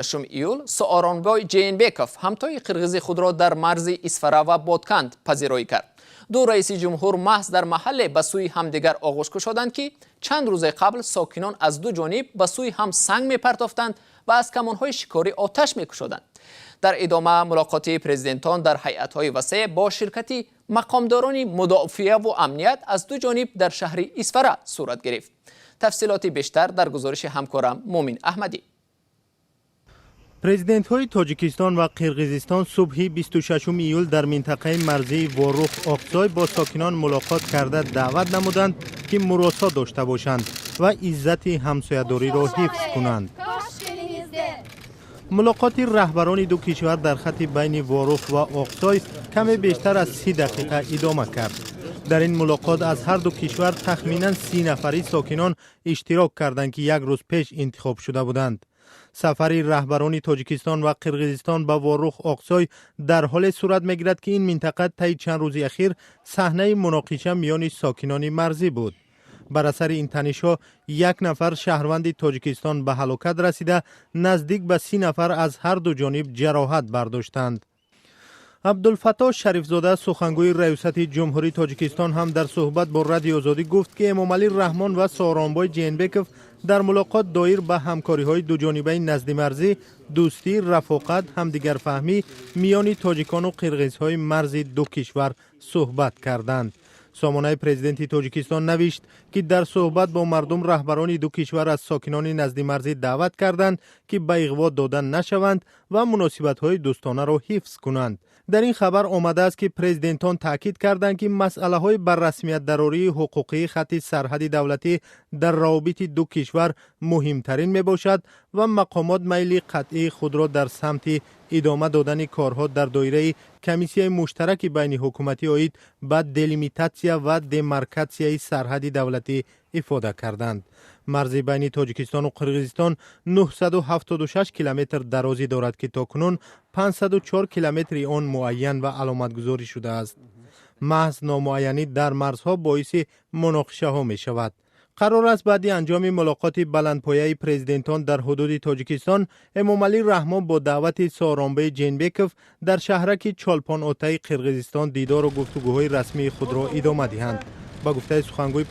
6 июл Сооронбой Жээнбеков ҳамтои қирғизи худро дар марзи Исфара ва Ботканд пазироӣ кард. Ду раиси ҷумҳур маҳз дар маҳалле ба сӯи ҳамдигар оғӯш кушоданд, ки чанд рӯзе қабл сокинон аз ду ҷониб ба сӯи ҳам санг мепартофтанд ва аз камонҳои шикорӣ оташ мекушоданд. Дар идома мулоқоти президентон дар ҳайатҳои васеъ бо ширкати мақомдорони мудофиаву амният аз ду ҷониб дар шаҳри Исфара сурат гирифт. Тафсилоти бештар дар гузориши ҳамкорам Мумин Аҳмадӣ. Президентҳои Тоҷикистон ва Қирғизистон субҳи 26 июл дар минтақаи марзии Ворух Оқсой бо сокинон мулоқот карда, даъват намуданд, ки муросо дошта бошанд ва иззати ҳамсоядориро ҳифз кунанд. Мулоқоти раҳбарони ду кишвар дар хати байни Ворух ва Оқсой каме бештар аз 30 дақиқа идома кард. Дар ин мулоқот аз ҳар ду кишвар тахминан 30 нафари сокинон иштирок карданд, ки як рӯз пеш интихоб шуда буданд. Сафари раҳбарони Тоҷикистон ва Қирғизистон ба Ворух Оқсой дар ҳоле сурат мегирад, ки ин минтақа таи чанд рӯзи ахир саҳнаи муноқиша миёни сокинони марзӣ буд. Бар асари ин танишҳо як нафар шаҳрванди Тоҷикистон ба ҳалокат расида, наздик ба 30 нафар аз ҳар ду ҷониб ҷароҳат бардоштанд. Абдулфаттоҳ Шарифзода, сухангӯи Раёсати Ҷумҳурии Тоҷикистон, ҳам дар суҳбат бо Радиои Озодӣ гуфт, ки Эмомалӣ Раҳмон ва Сооронбой Жээнбеков дар мулоқот доир ба ҳамкориҳои дуҷонибаи наздимарзӣ, дӯстӣ, рафоқат, ҳамдигарфаҳмӣ миёни тоҷикону қирғизҳои марзи ду кишвар суҳбат карданд. Сомонаи президенти Тоҷикистон навишт, ки дар суҳбат бо мардум раҳбарони ду кишвар аз сокинони наздимарзӣ даъват карданд, ки ба иғво дода нашаванд ва муносибатҳои дӯстонаро ҳифз кунанд. Дар ин хабар омадааст, ки президентон таъкид карданд, ки масъалаҳои ба расмият дарории ҳуқуқии хатти сарҳади давлатӣ дар равобити ду кишвар муҳимтарин мебошад ва мақомот майли қатъии худро дар самти идома додани корҳо дар доираи комиссияи муштараки байниҳукуматӣ оид ба делимитатсия ва демаркатсияи сарҳади давлатӣ ифода карданд. Марзи байни Тоҷикистону Қирғизистон 976 километр дарозӣ дорад, ки то кунун 504 километри он муайян ва аломатгузорӣ шудааст. Маҳз номуайянӣ дар марзҳо боиси муноқишаҳо мешавад. Қарор аст, баъди анҷоми мулоқоти баландпояи президентон дар ҳудуди Тоҷикистон Эмомалӣ Раҳмон бо даъвати Сооронбей Жээнбеков дар шаҳраки Чолпон Отаи Қирғизистон дидору гуфтугӯҳои расмии худро идома диҳанд. Ба гуфтаи сухангӯи